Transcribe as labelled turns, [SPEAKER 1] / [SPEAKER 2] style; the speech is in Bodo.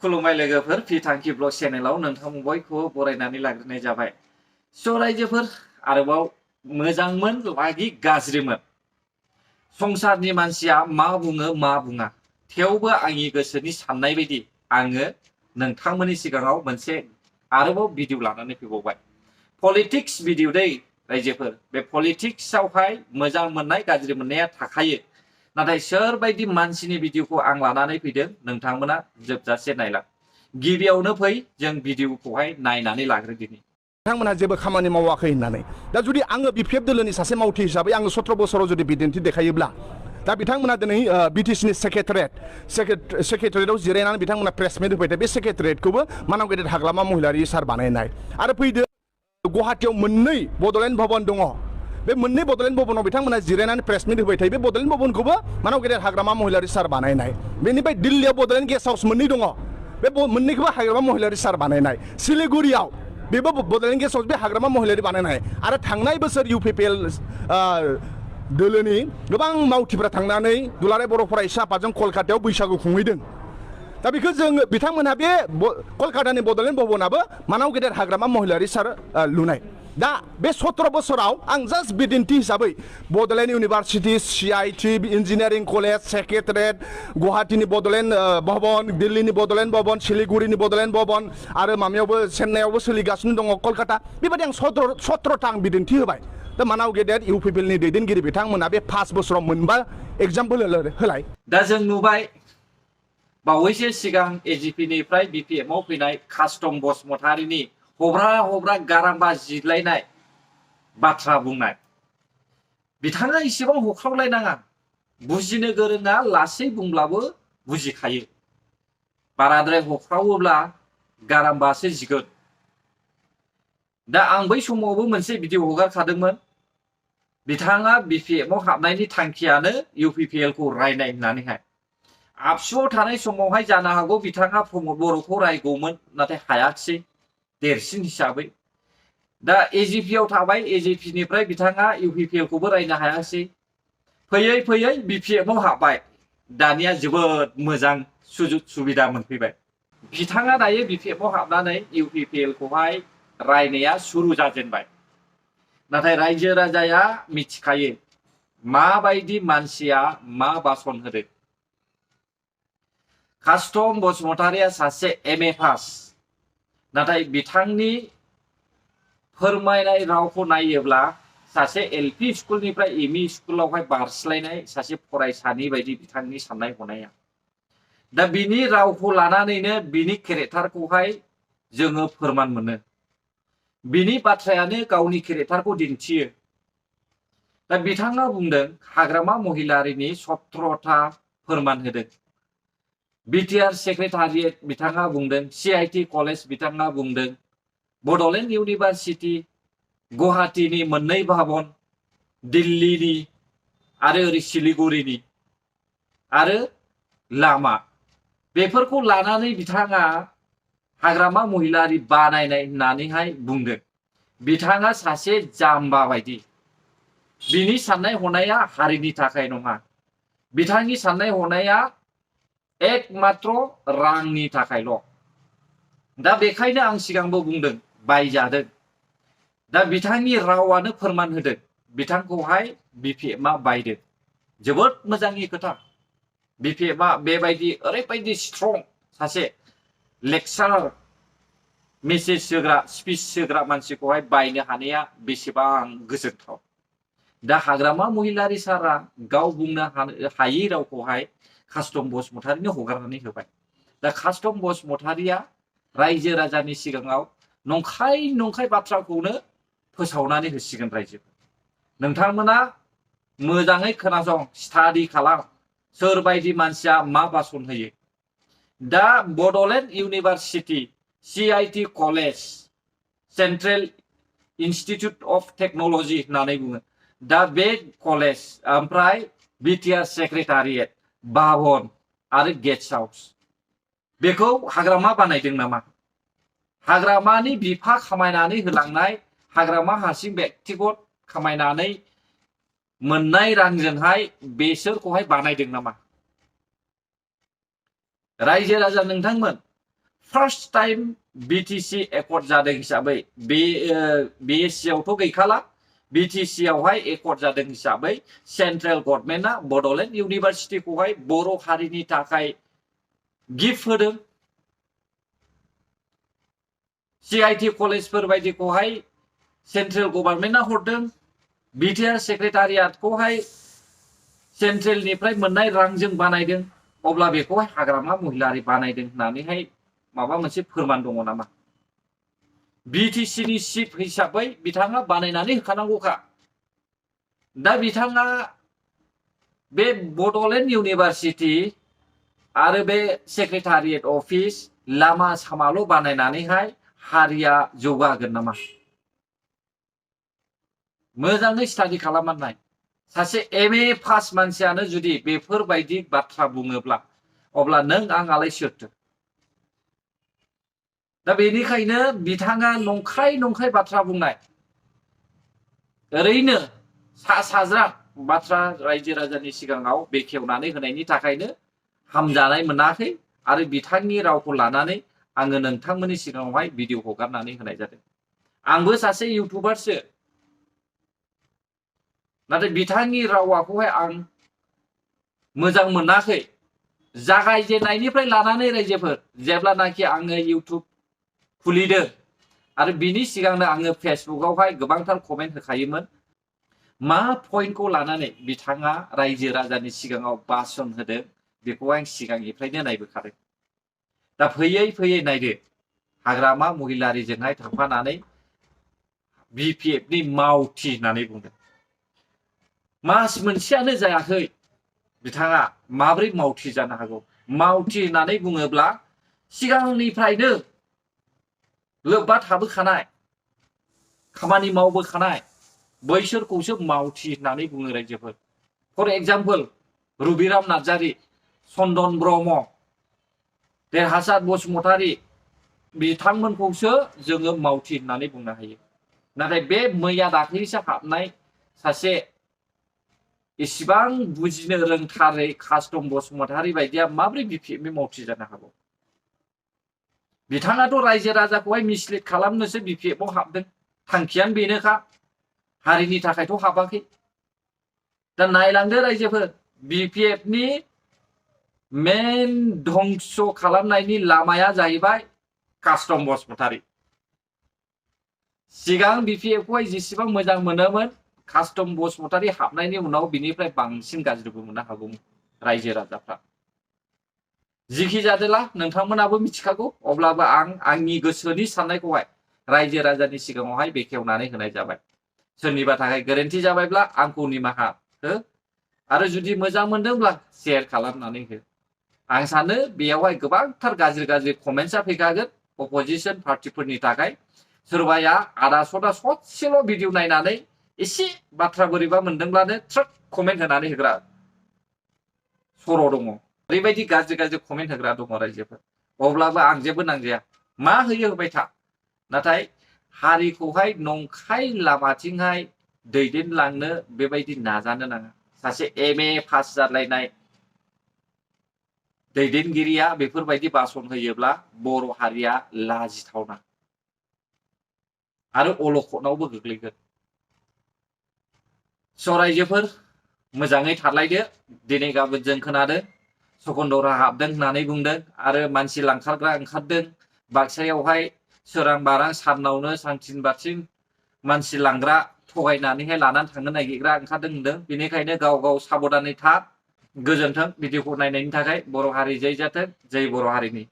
[SPEAKER 1] खुलुमबाय लोगोफोर फिथांखि ब्लग चेनेलाव नोंथां बयखौबो बरायनानै लाग्रोनाय जाबाय। स' रायजोफोर आरोबाव मोजांमोन लागि गाज्रिमोन संसारनि मानसिया मा बुङो मा बुङा थेवबो आंनि गोसोनि साननाय बायदि आङो नोंथांमोननि सिगाङाव मोनसे आरोबाव भिडिअ लानानै फैबावबाय। पलिटिक्स भिडिअ दै रायजोफोर, बे पलिटिक्सआवहाय मोजां मोननाय गाज्रि मोननाया थाखायो, नाथाय सोरबायदि मानसिनि भिडिअखौ आं लानानै फैदों नोंथांमोना जोबजासे नायलां। गिबियावनो फै जों भिडिअखौहाय नायनानै लाग्रोदिनि।
[SPEAKER 2] बिथांमोनहा जेबो खामानि मावाखै होननानै दा जुदि आङो बिपिएफ दोलोनि सासे मावथि हिसाबै आङो 17 बोसोराव जुदि बिदिन्थि देखायोब्ला दा बिथांमोना दिनै बिटिसिनि सेक्रेटारियेटआव जिरायनानै बिथांमोना प्रेसमिट होबाय थायो। बे सेक्रेटारियेटखौबो मानाव गेदेर हाग्रामा महिलारि सार बानायनाय। आरो फैदो गुवाहाटियाव मोननै बड'लेण्ड भवन दङ, बे मोननै बड'लेण्ड भवनाव बिथांमोना जिरायनानै प्रेसमिट होबाय थायो। बे बड'लेण्ड भवनखौबो मानाव गेदेर हाग्रामा महिलारि सार बानायनाय। बेनिफ्राय दिल्लीयाव बड'लेण्ड गेस्ट हाउस मोननै दङ, बे मोननैखौबो हाग्रामा महिलारि सार बानायनाय। सिलिगुरियाव बेबो बड'लेण्ड गेस्ट हाउस, बे हाग्रामा महिलारि बानायनाय। आरो थांनाय बोसोर इउपिपिएल दोलोनि गोबां मावथिफ्रा थांनानै दुलाराय बर' फरायसा आफादजों कलकातायाव बैसागु खुंहैदों। दा बेखौ जों बिथांमोनहा बे कलकातानि बड'लेण्ड भवनाबो मानाव गेदेर हाग्रामा महिलारि सार लुनाय। दा बे 17 बोसोराव आं जास्ट बिदिन्थि हिसाबै Bodoland university, CIT engineering college, secretariat, गुवाहाटीनि बड'लेण्ड भवन, दिल्लीनि बड'लेण्ड भवन, सिलिगुरिनि बड'लेण्ड भवन आरो माबायावबो चेन्नाइआवबो सोलिगासिनो दङ, कलकाता, बेबायदि आं 17था आं बिदिन्थि होबाय। दा मानाव गेदेर इउपिपिएलनि दैदेनगिरि बिथांमोना बे 5 बोसोराव मोनबा एग्जाम्पोल होलाय।
[SPEAKER 1] दा जों नुबाय बावैसो सिगां एजिपिनिफ्राय बिपिएफआव फैनाय कास्टम बसुमतारिनि हब्रा गारांबा जिरलायनाय बाथ्रा बुंनाय। बिथाङा इसेबां होख्रावलायनाङा, बुजिनो गोरोङा लासै बुंब्लाबो बुजिखायो। बाराद्राय होख्रावोब्ला गारांबासो जिगोन। दा आं बै समावबो मोनसे भिडिअ हगारखादोंमोन। बिथाङा बिपिएफआव हाबनायनि थांखियानो इउपिपिएलखौ रायनाय होननानैहाय। आबसुआव थानाय समावहाय जानो हागौ बिथाङा प्रमद बर'खौ रायगौमोन, नाथाय हायाखिसै देरसिन हिसाबै। दा एजिपिआव थाबाय, एजिपिनिफ्राय बिथाङा इउपिपिएलखौबो रायनो हायासै। फैयै फैयै बिपिएफआव हाबबाय। दानिया जोबोद मोजां सुजुग सुबिदा मोनफैबाय। बिथाङा दायो बिपिएफआव हाबनानै इउपिपिएलखौहाय रायनाया सुरु जाजेनबाय। नाथाय रायजो राजाया मिथिखायो माबायदि मानसिया मा बासन होदों। कास्टम बसुमतारिया सासे MA पास, नाथाय बिथांनि फोरमायनाय रावखौ नायोब्ला सासे LP स्कुलनिफ्राय ME स्कुलावहाय बारस्लायनाय सासे फरायसानि बायदि बिथांनि साननाय हनाया। दा बिनि रावखौ लानानैनो बिनि केरेक्टारखौहाय जोङो फोरमान मोनो। बिनि बाथ्रायानो गावनि केरेक्टारखौ दिन्थियो। दा बिथाङा बुंदों हाग्रामा महिलारिनि 17था फोरमान होदों। बिटिआर सेक्रेटारियेट बिथाङा बुंदों, CIT कलेज बिथाङा बुंदों, बड'लेण्ड इउनिभारसिटि, गुवाहाटीनि मोननै भवन, दिल्लीनि आरो ओरै सिलिगुरिनि आरो लामा, बेफोरखौ लानानै बिथाङा हाग्रामा महिलारि बानायनाय होननानैहाय बुंदों। बिथाङा सासे जाम्बा बायदि। बिनि साननाय हनाया हारिनि थाखाय नङा। बिथांनि साननाय हनाया एकमात्र रांनि थाखायल'। दा बेखायनो आं सिगांबो बुंदों बायजादों। दा बिथांनि रावानो फोरमान होदों बिथांखौहाय बिपिएफआ बायदों। जोबोद मोजांनि खोथा। बिपिएफआ बेबायदि ओरैबायदि स्ट्रं सासे लेक्सारार, मेसेज होग्रा, स्पिच होग्रा मानसिखौहाय बायनो हानाया बेसेबां गोजोनथाव। दा हाग्रामा महिलारि सारा गाव बुंनो हायै रावखौहाय कास्टम बसुमतारिनो हगारनानै होबाय। दा कास्टम बसुमतारिया रायजो राजानि सिगाङाव नंखाय बाथ्राखौनो फोसावनानै होसिगोन। रायजो नोंथांमोना मोजाङै खोनासं, स्टाडि खालाम, सोरबायदि मानसिया मा बासन होयो। दा Bodoland university, CIT college, central institute of technology होननानै बुङो। दा बे कलेज ओमफ्राय बिटिआर सेक्रेटारियेट, भवन आरो गेस्ट हाउस, बेखौ हाग्रामा बानायदों नामा? हाग्रामानि बिफा खामायनानै होलांनाय, हाग्रामा हारसिं बेक्तिगत खामायनानै मोननाय रांजोंहाय बेसोरखौहाय बानायदों नामा? रायजो राजा नोंथांमोन, फार्स्ट टाइम बिटिसि एकर्ड जादों हिसाबै बिएससि आवथ' गैखाला बिटिसि आवहाय एकर्ड जादों हिसाबै सेन्ट्रेल गभर्नमेन्टआ बड'लेण्ड इउनिभारसिटिखौहाय बर' हारिनि थाखाय गिफ्ट होदों। CIT कलेजफोर बायदिखौहाय सेन्ट्रेल गभर्नमेन्टआ हरदों। बिटिआर सेक्रेटारियेटखौहाय सेन्ट्रेलनिफ्राय मोननाय रांजों बानायदों। अब्ला बेखौहाय हाग्रामा महिलारि बानायदों होननानैहाय माबा मोनसे फोरमान दङ नामा? बिटिसिनि चिफ हिसाबै बिथाङा बानायनानै होखानांगौखा। दा बिथाङा बे बड'लेण्ड इउनिभारसिटि आरो बे सेक्रेटारियेट अफिस लामा सामाल' बानायनानैहाय हारिया जौगागोन नामा? मोजाङै स्टाडि खालामनाय सासे MA पास मानसियानो जुदि बेफोरबायदि बाथ्रा बुङोब्ला अब्ला नों आंआलाय सोरथो? दा बेनिखायनो बिथाङा नंखाय बाथ्रा बुंनाय ओरैनो सा साज्रां बाथ्रा रायजो राजानि सिगाङाव बेखेवनानै होनायनि थाखायनो हामजानाय मोनाखै आरो बिथांनि रावखौ लानानै आङो नोंथांमोननि सिगाङावहाय भिडिअ हगारनानै होनाय जादों। आंबो सासे इउटुबारसो, नाथाय बिथांनि रावाखौहाय आं मोजां मोनाखै। जागायजेननायनिफ्राय लानानै रायजोफोर जेब्लानाखि आङो इउटुब खुलिदों आरो बिनि सिगांनो आङो फेसबुकआवहाय गोबांथार कमेन्ट होखायोमोन। मा पइन्टखौ लानानै बिथाङा रायजो राजानि सिगाङाव भाषण होदों बेखौ आं सिगांनिफ्रायनो नायबोखादों। दा फैयै फैयै नायदो हाग्रामा महिलारिजोंहाय थांफानानै BPFनि मावथि होननानै बुंदों। मास मोनसेयानो जायाखै बिथाङा माब्रै मावथि जानो हागौ? मावथि होननानै बुङोब्ला सिगांनिफ्रायनो लोब्बा थाबोखानाय, खामानि मावबोखानाय बैसोरखौसो मावथि होननानै बुङो रायजोफोर। फर एग्जाम्पल रुबिराम नार्जारि, चन्दन ब्रह्म, देरहासार बसुमतारी बिथांमोनखौसो जोङो मावथि होननानै बुंनो हायो। नाथाय बे मैया दाख्लैसो हाबनाय सासे इसिबां बुजिनो रोंथारै कास्टम बसुमतारी बायदिया माब्रै BPFनि मावथि जानो हागौ? बिथाङाथ' रायजो राजाखौहाय मिसलिड खालामनोसो BPFआव हाबदों। थांखियानो बेनोखा, हारिनि थाखायथ' हाबाखै। दा नायलांदो रायजोफोर, BPFनि मेन धंस खालामनायनि लामाया जाहैबाय कास्टम बसुमतारी। सिगां BPFखौहाय जेसेबां मोजां मोनोमोन, कास्टम बसुमतारी हाबनायनि उनाव बिनिफ्राय बांसिन गाज्रिबो मोननो हागौमोन रायजो राजाफ्रा। जिखि जादोला नोंथांमोनाबो मिथिखागौ, अब्लाबो आं आंनि गोसोनि साननायखौहाय रायजो राजानि सिगाङावहाय बेखेवनानै होनाय जाबाय। सोरनिबा थाखाय गोरोन्थि जाबायब्ला आंखौ निमाहा हो, आरो जुदि मोजां मोनदोंब्ला शेयार खालामनानै हो। आं सानो बेयावहाय गोबांथार गाज्रि कमेन्टसा फैखागोन अपोजिशन पार्टिफोरनि थाखाय। सोरबाया आदा सदा ससेल' भिडिअ नायनानै एसे बाथ्रा बोरैबा मोनदोंब्लानो ट्रक कमेन्ट होनानै होग्रा सर' दङ। ओरैबायदि गाज्रि कमेन्ट होग्रा दङ रायजोफोर। अब्लाबो आं जेबो नांजाया, मा होयो होबाय था। नाथाय हारिखौहाय नंखाय लामाथिंहाय दैदेनलांनो बेबायदि नाजानो नाङा। सासे MA पास जालायनाय दैदेनगिरिया बेफोरबायदि भाषण होयोब्ला बर' हारिया लाजिथावना आरो अलखदावबो गोग्लैगोन। स' रायजोफोर मोजाङै थालायदो। दिनै गाबोन जों खोनादों सकन्दरा हाबदों होननानै बुंदों आरो मानसि लांखारग्रा ओंखारदों। बाक्सायावहाय सोरां बारां सानावनो सांथिं बाथिं मानसि लांग्रा थगायनानैहाय लानानै थांनो नागिरग्रा ओंखारदों होनदों। बेनिखायनो गाव गाव साबधानै था। गोजोन्थों भिडिअखौ नायनायनि थाखाय। बर' हारि जै जाथों, जै बर' हारिनि।